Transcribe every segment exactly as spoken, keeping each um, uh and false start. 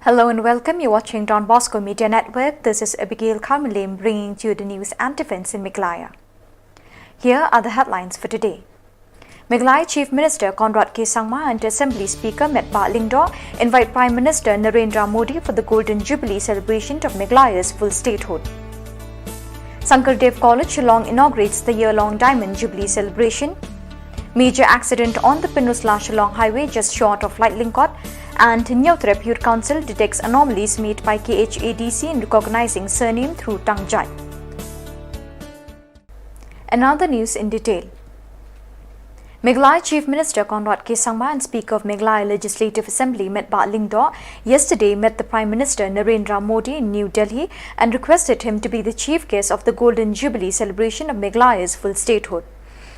Hello and welcome. You're watching Don Bosco Media Network. This is Abigail Karmalim bringing to you the news and events in Meghalaya. Here are the headlines for today. Meghalaya Chief Minister Conrad K Sangma and Assembly Speaker Metbah Lyngdoh invite Prime Minister Narendra Modi for the Golden Jubilee celebration of Meghalaya's full statehood. Sankardev College Shillong inaugurates the year-long Diamond Jubilee celebration. Major accident on the Pynursla Shillong Highway just short of Laitlingkot, and Hynniewtrep Youth Council detects anomalies made by K H A D C in recognizing surname through tongue jot. Another news in detail. Meghalaya Chief Minister Conrad K Sangma and Speaker of Meghalaya Legislative Assembly Metbah Lyngdoh yesterday met the Prime Minister Narendra Modi in New Delhi and requested him to be the chief guest of the Golden Jubilee celebration of Meghalaya's full statehood.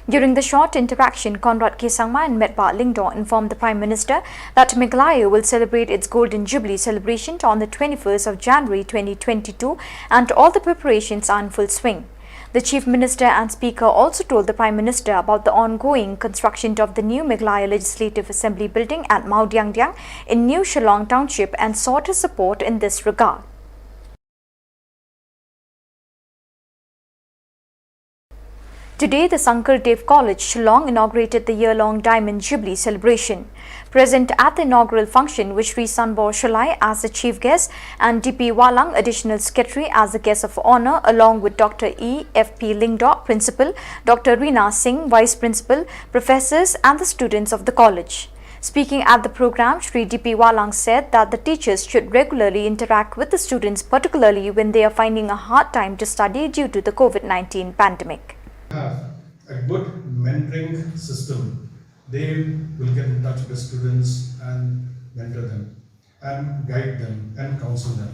During the short interaction, Conrad K Sangma and Metbah Lyngdoh informed the Prime Minister that Meghalaya will celebrate its Golden Jubilee celebration on the twenty-first of January twenty twenty-two and all the preparations are in full swing. The Chief Minister and Speaker also told the Prime Minister about the ongoing construction of the new Meghalaya Legislative Assembly building at Mawdiangdiang in New Shillong Township and sought his support in this regard. Today, the Sankardev College, Shillong inaugurated the year-long Diamond Jubilee celebration. Present at the inaugural function was Shri Sanbor Shullai as the chief guest and D P Wahlang, Additional Secretary, as the guest of honor, along with Doctor E F P Lyngdoh, Principal, Doctor Rina Singh, Vice Principal, professors, and the students of the college. Speaking at the program, Shri D P Wahlang said that the teachers should regularly interact with the students, particularly when they are finding a hard time to study due to the COVID nineteen pandemic. Have a good mentoring system. They will get in touch with the students and mentor them and guide them and counsel them.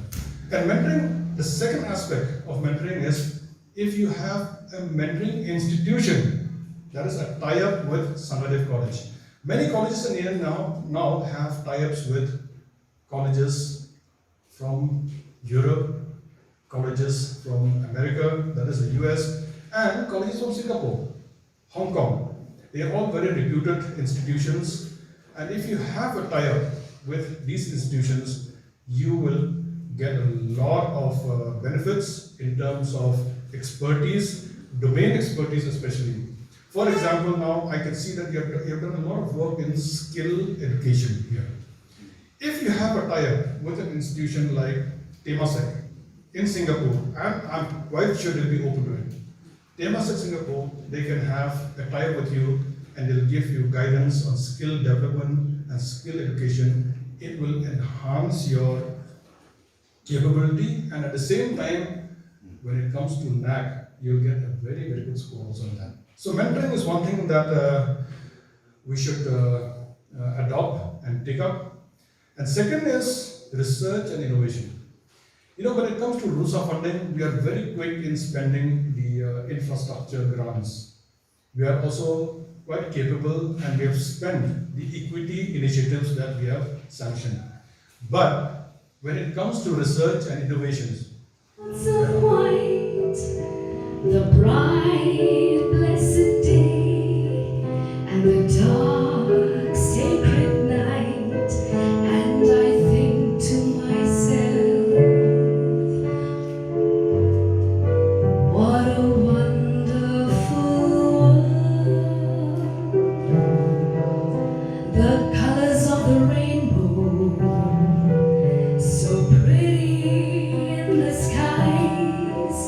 And mentoring, the second aspect of mentoring is if you have a mentoring institution that is a tie-up with Sankardev College. Many colleges in India now, now have tie-ups with colleges from Europe, colleges from America, that is the U S, and colleges from Singapore, Hong Kong. They are all very reputed institutions, and if you have a tie-up with these institutions, you will get a lot of uh, benefits in terms of expertise, domain expertise especially. For example, now I can see that you have, you have done a lot of work in skill education here. If you have a tie-up with an institution like Temasek in Singapore, and I'm quite sure they'll be open to it. Temasek Singapore, they can have a tie-up with you and they'll give you guidance on skill development and skill education. It will enhance your capability, and at the same time, when it comes to NAAC, you'll get a very, very good score also on that. So mentoring is one thing that uh, we should uh, uh, adopt and take up. And second is research and innovation. You know, when it comes to RUSA funding, we are very quick in spending the uh, infrastructure grants. We are also quite capable and we have spent the equity initiatives that we have sanctioned. But when it comes to research and innovations, of white, the bright blessed day, and the dark sacred night, and I think to myself, what a wonderful world. The colors of the rainbow, so pretty in the skies,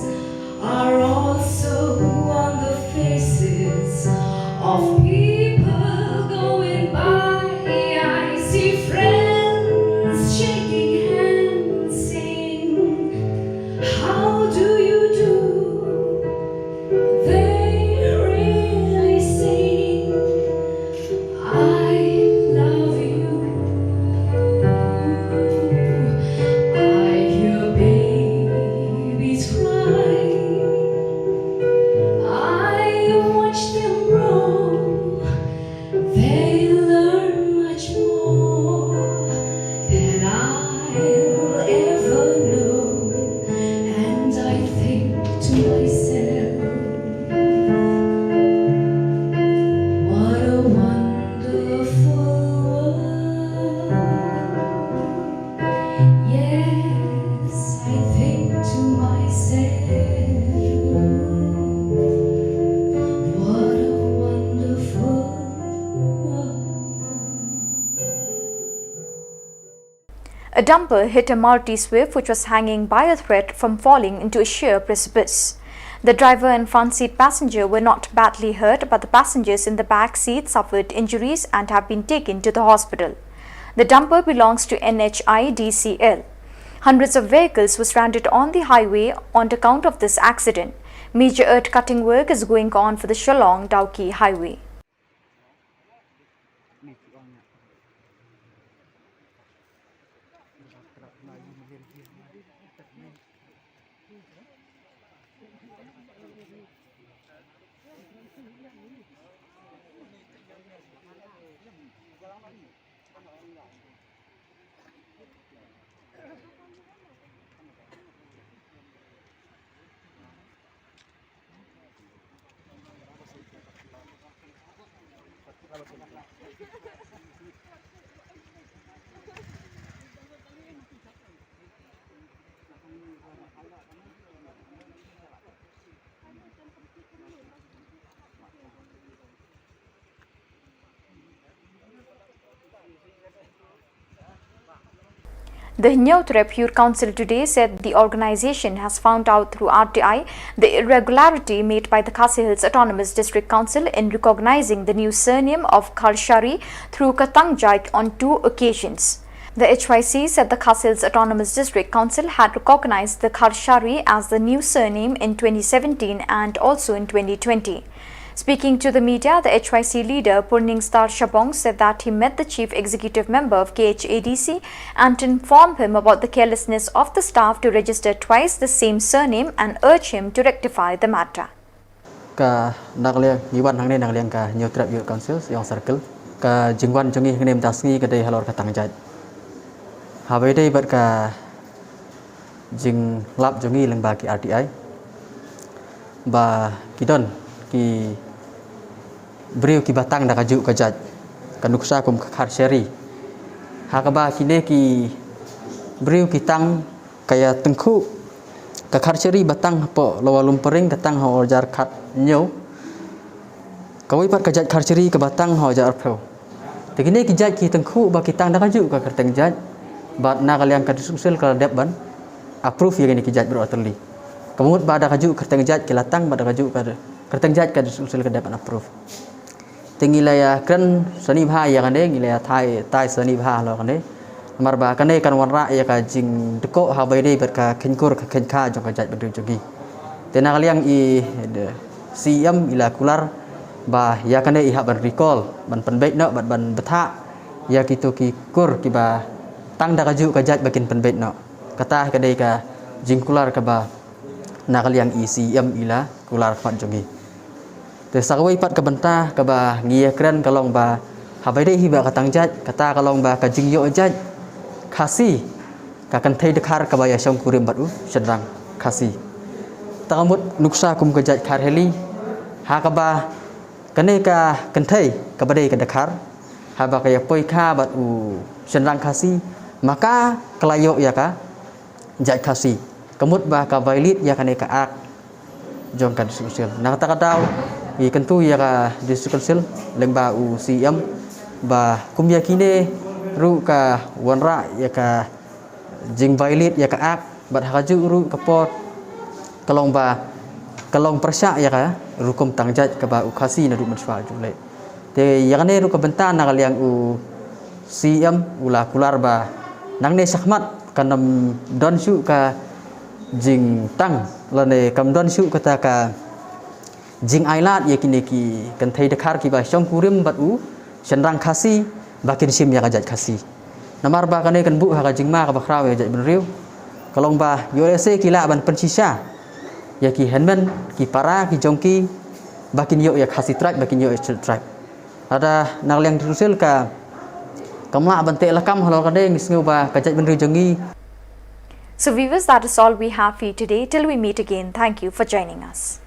are also on the faces of people going by. I see friends shaking hands, saying, "How do you do?" They really sing, "I love you." I hear babies cry. I watch them grow. A dumper hit a Maruti Swift, which was hanging by a thread from falling into a sheer precipice. The driver and front seat passenger were not badly hurt, but the passengers in the back seat suffered injuries and have been taken to the hospital. The dumper belongs to N H I D C L. Hundreds of vehicles were stranded on the highway on account of this accident. Major earth cutting work is going on for the Shillong Dawki Highway. The Hynñiewtrep Youth Council today said the organization has found out through R T I the irregularity made by the Khasi Hills Autonomous District Council in recognizing the new surname of Kharshari through Katang Jait on two occasions. The H Y C said the Khasi Hills Autonomous District Council had recognized the Kharshari as the new surname in twenty seventeen and also in twenty twenty. Speaking to the media, the H Y C leader Purningstar Shabong said that he met the chief executive member of K H A D C and informed him about the carelessness of the staff to register twice the same surname and urge him to rectify the matter. Ka na ka liang ngi wan hangne na ka liang ka Hynñiewtrep Youth Council Shillong Circle. Ka jingwan jong ngi hangne mynta sngi ka dei halor ka tang jait. Haba ïadei bad ka jinglap jong ngi lyngba ki R T I ba ki don ki briew kiba tang da kajuh ka jait, ka nuksa kum ka Kharshari. Ha kaba kine ki briew ki tang ka ïa tyngkhuh ka Kharshari ba tang hapoh Lower Lumpering ka tang ha u hajar khathynñiew. Kawei pat ka jait Kharshari kaba tang ha u hajar arphew. Te kine ki jait ki tyngkhuh ba ki tang da kajuh ka kyrteng jait. Bad na ka liang ka District Council ka la dep ban approve ïa kine ki jait baroh artylli. Ka mut ba da kajuh kyrteng jait ki la tang bad da kajuh ka kyrteng jait ka District Council ka dep ban approve. Te ngi la ïa kren sani bha ïa kane, ngi la ïa tai, tai sani bha halor kane. Namar ba kane kan wanrah ïa ka jingdkoh haba ïadei bad ka kheiñ kur ka kheiñ kha jong ka jaitbynriew jong ngi. Te na ka liang i, de, C E M i la kular ba ïa kane i hap ban recall, ban pynbeit noh, ban, ban bthah ïa kito ki kur kiba tang da kajuh ka jait ba kin pynbeit noh. Kata ka dei ka jingkular kaba na ka liang i C E M i la kular khmat jong ngi. Te sa kawei pat ka bynta kaba ngi ïa kren ka long ba haba ïadei hi bad ka tang jait, kata ka long ba ka jingïoh jait Khasi, ka kynthei dkhar kaba ïa shongkurim bad u shynrang Khasi. Ta ka mut nuksa kum ka jait Kharheli, ha kaba kane ka kynthei kaba dei ka dkhar, haba ka ïa poi kha bad u shynrang Khasi, ma ka ka la ïoh ïa ka jait Khasi. Ka mut ba ka violate ïa kane ka Act jong ka District Council. Na kata ka daw ngi kyntu ïa ka District Council lyngba u C E M ba kum ïa kine ruh ka wanrah ïa ka jing violate ïa ka Act, bad ha kajuh ruh ka por ka long ba ka long pyrshah ïa ka rukom tang jait kaba u Khasi naduh mynshuwa ju leh. Te ïa kane ruh ka bynta na ka liang u C E M u la kular ba nangne shakhmat kan ym don shuh ka jingtang lane kam don shuh kata ka jingailad ïa kine ki kynthei dkhar kiba shongkurim bad u shynrang Khasi ba kin shim ïa ka jait Khasi. Namar ba kane kan buh ha ka jingma kaba khraw ïa jaitbynriew. Ka long ba ïoh lehse ki lah ban pynshisha ïa ki hynmen ki para ki jong ki ba kin ïoh ïa Khasi Tribe, ba kin ïoh ïa Shield Tribe. Lada na ka liang District Council ka kam lah ban teh lakam halor kane, ngi sngew ba ka jaitbynriew jong ngi. So viewers, that is all we have for you today. Till we meet again, thank you for joining us.